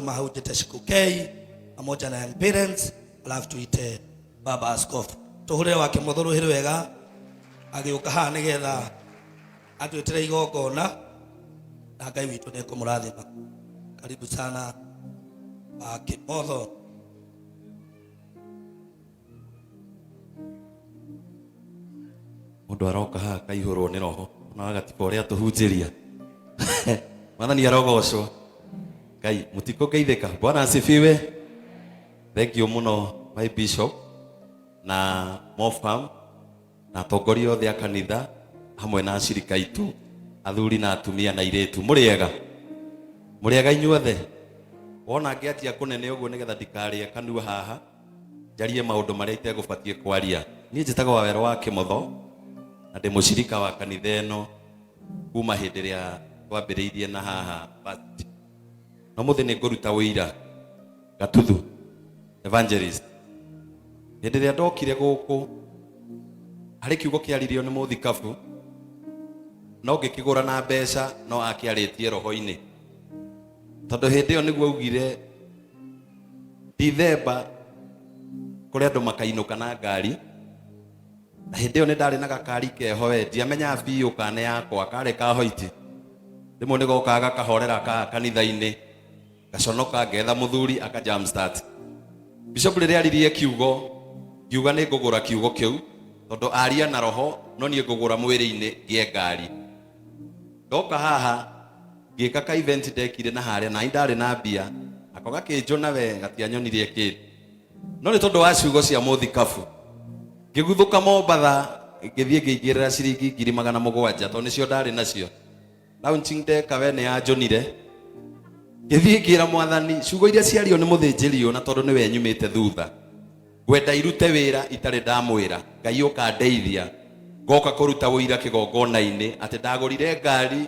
Kuma hau njĩte Shikukei pamoja na young parents, alafu tuite baba askofu. Tũhũrĩre wake mũthũrũhĩrĩ wega agĩũka haha nĩgetha atwĩtĩre igongona na Ngai witũ nĩ ekũmũrathima. Karibu sana wa Kimotho. Mũndũ aroka haha akaihũrwo nĩ roho na agatiga ũrĩa atũhunjĩria. Mwathani arogocwo. Ngai mũtikũgeithĩka. Bwana asifiwe. Thank you mũno my bishop na mofam na atongoria othe a kanitha hamwe na acirika aitũ athuri na atumia na airĩtu. Mũrĩega? Mũrĩega inyuothe? Wona ngĩanjia kũnene ũguo nĩgetha ndikarĩe kanua haha njarie maũndũ marĩa itegũbatiĩ kwaria. Niĩ njĩtagwo Wawerũ wa Kĩmotho na ndĩ mũcirika wa kanitha ĩno kuma hĩndĩ ĩrĩa twambĩrĩirie na haha varsity. Na ũmũthĩ nĩ ngũruta ũira Gatuthu evangelist. Hĩndĩ ĩrĩa ndokire gũkũ harĩ kiugo kĩaririo nĩ mũthikabu no ngĩkĩgũra na mbeca no akĩarĩtie roho-inĩ, tondũ hĩndĩ ĩyo nĩguo augire Dithemba kũrĩ andũ makainũka na ngari, na hĩndĩ ĩyo nĩ ndarĩ na gakari keho we ndiamenyaga biũ kana nĩ yakwa, karĩ ka hoiti. Rĩmwe nĩ gokaga gakahorera ka kanitha-inĩ, ngaconoka ngetha mũthuri aka jump start. Bishop rĩrĩa aririe kiugo ngiuga nĩ ngũgũra kiugo kĩu tondũ aria na roho no niĩ ngũgũra mwĩrĩ-inĩ ngĩe ngari. Ndoka haha ngĩka ka event ndekire na harĩa na ndarĩ na mbia nako gakĩnjũna we gatianyonirie kĩndũ, no nĩ tondũ wa ciugo cia mũthikabu ngĩguthũka Mombatha ngĩthiĩ ngĩingĩrĩra ciringi 700,000 tondũ nĩcio ndarĩ nacio. Launching ndeka we nĩ yanjũnire, ngĩthiĩ ngĩra mwathani ciugo iria ciario nĩ mũthĩnjĩri ũyũ, na tondũ nĩwe nyumĩte thutha ngwenda irute wĩra itarĩ ndamwĩra. Ngai ũkandeithia ngoka kũruta ũira kĩgongona-inĩ atĩ ndagũrire ngari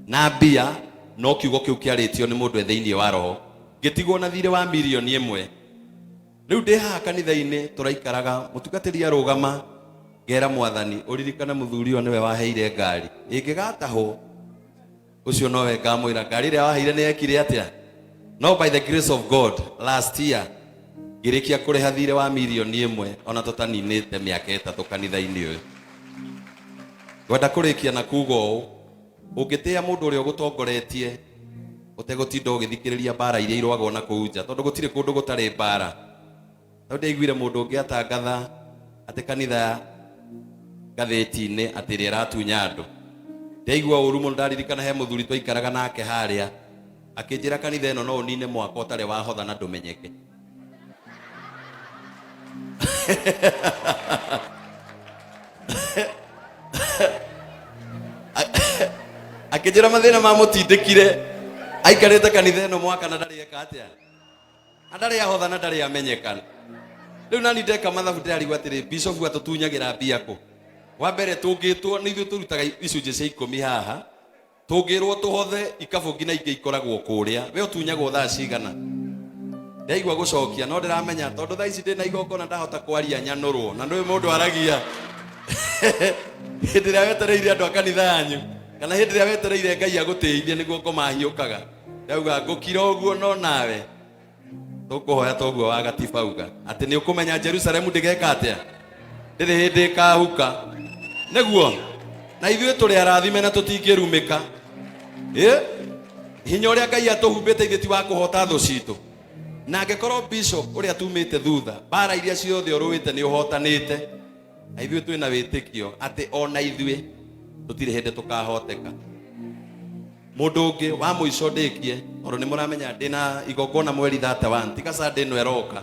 na mbia, no kiugo kĩu kĩarĩtio nĩ mũndũ e thĩinĩ wa roho, ngĩtigwo na thirĩ wa 1 million. Rĩu ndĩ haha kanitha-inĩ tũraikaraga, mũtungatĩri arũgama, ngera mwathani ũririkane mũthuri ũyũ nĩwe waheire ngari, ĩngĩgatahwo ũcio nowe ngamwĩra ngari ĩrĩa waheire nĩ yekire atĩa. No by the grace of God last year ngĩrĩkia kũrĩha thirĩ wa 1 million ona tũtaninĩte mĩaka 3 kanitha-inĩ ũyũ. Ngwenda kũrĩkia na kuga ũũ, ũngĩtĩĩa mũndũ ũrĩa ũgũtongoretie ũtegũtinda ũgĩthikĩrĩria mbara iria irũagwo na kũu nja, tondũ gũtirĩ kũndũ gũtarĩ mbara. Tondũ ndaiguire mũndũ ũngĩ atangatha atĩ kanitha ngathĩti-inĩ atĩ ĩrĩa ĩratunya andũ, ndaigua ũru mũno. Ndaririkana he mũthuri twaikaraga nake harĩa akĩnjĩra kanitha ĩno no ũnine mwaka ũtarĩ wahotha na ndũmenyeke. Akĩnjĩra mathĩna mamũtindĩkire aikarĩte kanitha ĩno mwaka na ndarĩ eka atĩa, na ndarĩ ahotha na ndarĩ amenyekana. Rĩu nani ndeka mathabu ndĩrarigwo atĩrĩ, bishop atũtunyagĩra mbia kũ? Wa mbere tũngĩtwo nĩ ithuĩ tũrutaga icunjĩ cia ikũmi haha, tũngĩrwo tũhothe ikabũ nginya ingĩ ikoragwo kũrĩa, we ũtunyagwo thaa cigana? Ndaigua gũcokia no ndĩramenya tondũ thaa ici ndĩna igongona ndahota kwaria nyanũrwo, na nĩ mũndũ aragia hĩndĩ ĩrĩa wetereire andũ a kanitha yanyu kana hĩndĩ ĩrĩa wetereire Ngai agũtĩithie nĩguo ngoma hiũkaga. Ndauga ngũkira ũguo, no nawe tũkũhoya toguo wa gatiba uga atĩ nĩ ũkũmenya Jerusalemu ndĩgeka atĩa, ndĩrĩ hĩndĩ ĩkahuka. Nĩguo na ithuĩ tũrĩ arathime na tũtingĩrumĩka. Ĩ hinya ũrĩa Ngai atũhumbĩte ithuĩ ti wa kũhota thũ citũ. Na angĩkorwo bishop ũrĩa tumĩte thutha mbara iria ciothe ũrũĩte nĩ ũhotanĩte, na ithuĩ twĩna wĩtĩkio atĩ ona ithuĩ tũtirĩ hĩndĩ tũkahoteka. Mũndũ ũngĩ wa mũico ndĩkie, tondũ nĩ mũramenya ndĩna igongona mweri 31, tiga Sunday ĩno ĩroka,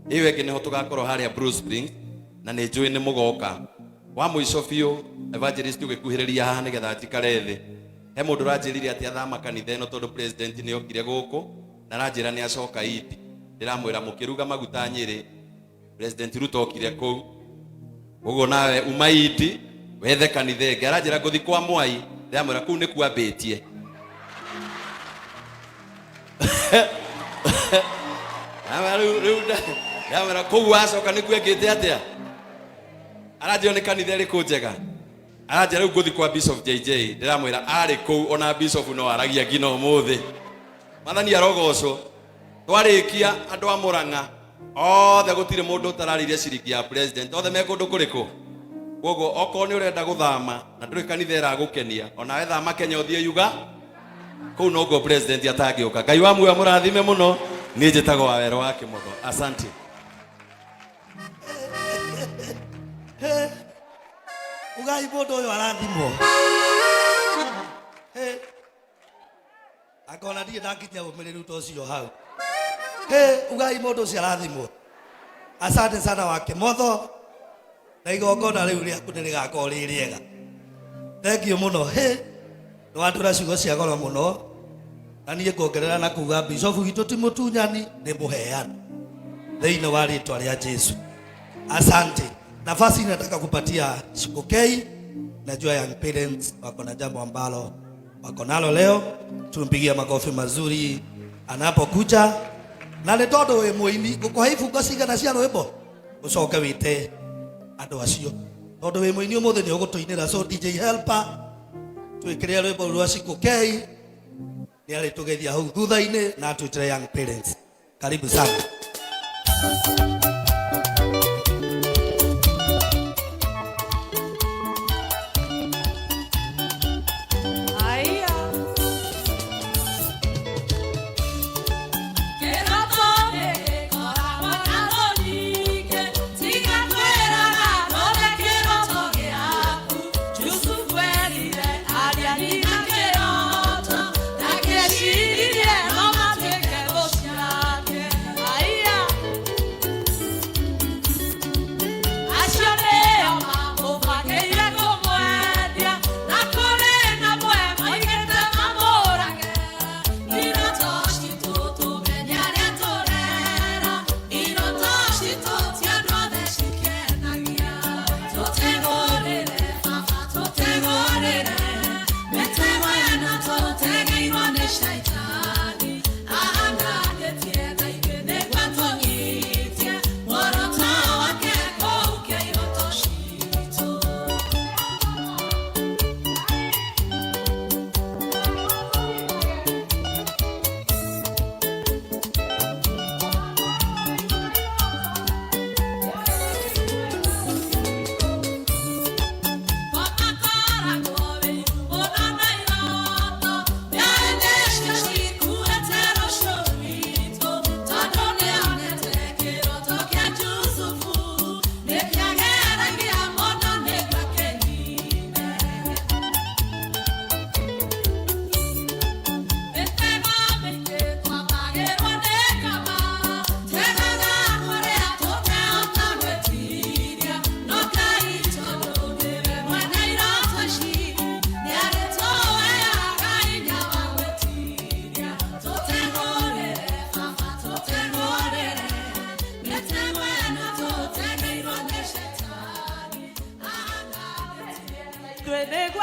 ĩyo ĩngĩ nĩho tũgakorwo harĩa Blue Springs, na nĩ njũĩ nĩ mũgoka. Wa mũico biũ, evangelist ũgĩkuhĩrĩria haha nĩgetha njikare thĩ, he mũndũ ũranjĩrire atĩ athama kanitha ĩno tondũ president nĩ okire gũkũ na aranjĩra nĩ acoka Indi. Ndĩramwĩra mũkĩruga maguta Nyĩrĩ, President Ruto okire kũu, ũguo nawe uma Indi wethe kanitha ĩngĩ. Aranjĩra ngũthi kwa Mwai, ndĩramwĩra kũu nĩkuo ambĩtie. Rĩu ndamwĩra kũu wacoka nĩkuo ekĩte atĩa. Aranjĩra nĩ kanitha ĩrĩkũ njega, aranjĩra rĩu ngũthi kwa Bishop JJ. Ndĩramwĩra arĩ kũu ona Bishop no aragia nginya ũmũthĩ. Mwathani arogocwo. Twarĩkia andũ a Murang'a othe gũtirĩ mũndũ ũtararĩire ciringi ya president, othe me kũndũ kũrĩkũ. Koguo okorwo nĩ ũrenda gũthama na ndũrĩ kanitha ĩragũkenia, onawe thama Kenya ũthiĩ Yuga, kũu noguo president atangĩũka. Ngai wa muoyo mũrathime mũno. Niĩ njĩtagwo Wawerũ wa Kĩmotho, asante. Ugai mũndũ ũyũ arathimwo. Hey. Angona ndirĩ ndakinyia ũmĩrĩru ta ũcio hau. Hey, ugai mũndũ ũcio arathimwo. Asante sana wa Kĩmotho, na igongona rĩu rĩaku nĩ rĩgakorwo rĩ rĩega. Thank you mũno. Hey, nĩ watũra ciugo cia goro mũno, na niĩ nguongerera na kuga bishofu witũ ti mũtunyani, nĩ mũheani thĩinĩ wa rĩtwa rĩa Jesu. Asante. Nafasi nataka kupatia Shikokei. Najua young parents wako na jambo ambalo wako nalo leo, tumpigie makofi mazuri anapokuja. Na nĩ tondũ wĩ mũini, ngũkũhe ibungo cigana cia rwĩmbo ũcoke wĩte andũ acio, tondũ wĩ mũini ũmũthĩ nĩ ũgũtũinĩra. So DJ Helper, twĩkĩre rwĩmbo rwa Shikokei, nĩ arĩtũgeithia hau thutha-inĩ na atwĩtĩre young parents. Karibu sana. Aya.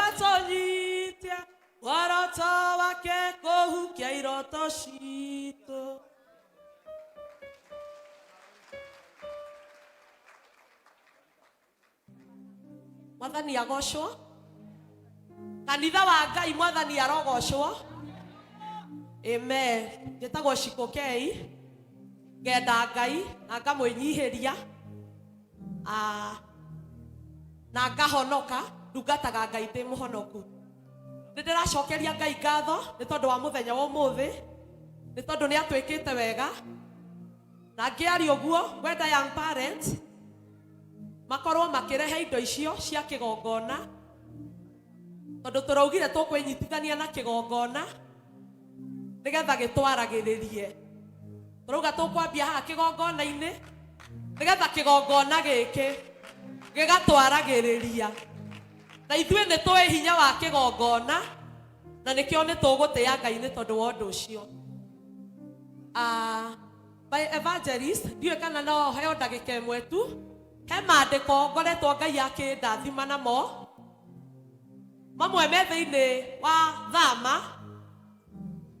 Twĩnĩgwatũnyitia muoroto wake kũhukia iroto citũ. Mwathani agocwo, kanitha wa Ngai, Mwathani arogocwo. Amen. Njĩtagwo Shikokei, ngenda Ngai na ngamwĩnyihĩria, Ah, na ngahonoka, ndungataga Ngai ndĩ mũhonoku. Nĩ ndĩracokeria Ngai ngatho nĩ tondũ wa mũthenya wa ũmũthĩ, nĩ tondũ nĩ atwĩkĩte wega. Na ngĩaria ũguo, ngwenda young parents makorwo makĩrehe indo icio cia kĩgongona, tondũ tũraugire tũkwĩnyitithania na kĩgongona nĩgetha gĩtwaragĩrĩrie. Tũrauga tũkwambia haha kĩgongona-inĩ nĩgetha kĩgongona gĩkĩ gĩgatwaragĩrĩria, na ithuĩ nĩ tũĩ hinya wa kĩgongona, na nĩkĩo nĩ tũgũtĩa Ngai nĩ tondũ wa ũndũ ũcio. Ah, by evangelist, ndiũĩ kana no heo ndagĩka ĩmwe tu. He maandĩko ngoretwo Ngai akĩndathima namo, mamwe me thĩinĩ wa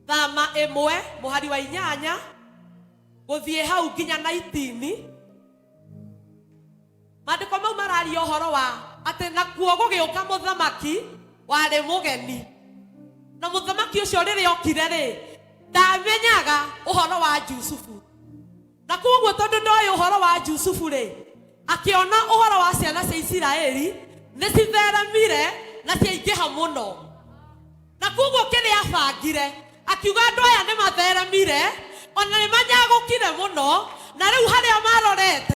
Thama 1 mũhari wa 8 gũthiĩ hau nginya 19. Maandĩko mau mararia ũhoro wa atĩ nakuo gũgĩũka mũthamaki warĩ mũgeni, na mũthamaki ũcio rĩrĩa okire rĩ, Ndamenyaga ũhoro wa Jusufu, na koguo tondũ ndoĩ ũhoro wa Jusufu rĩ, akĩona ũhoro wa ciana cia Isiraeli nĩ citheramire na ciaingĩha mũno. Na koguo kĩrĩa abangire, akiuga andũ aya nĩ matheramire ona nĩ manyagũkire mũno, na rĩu harĩa marorete.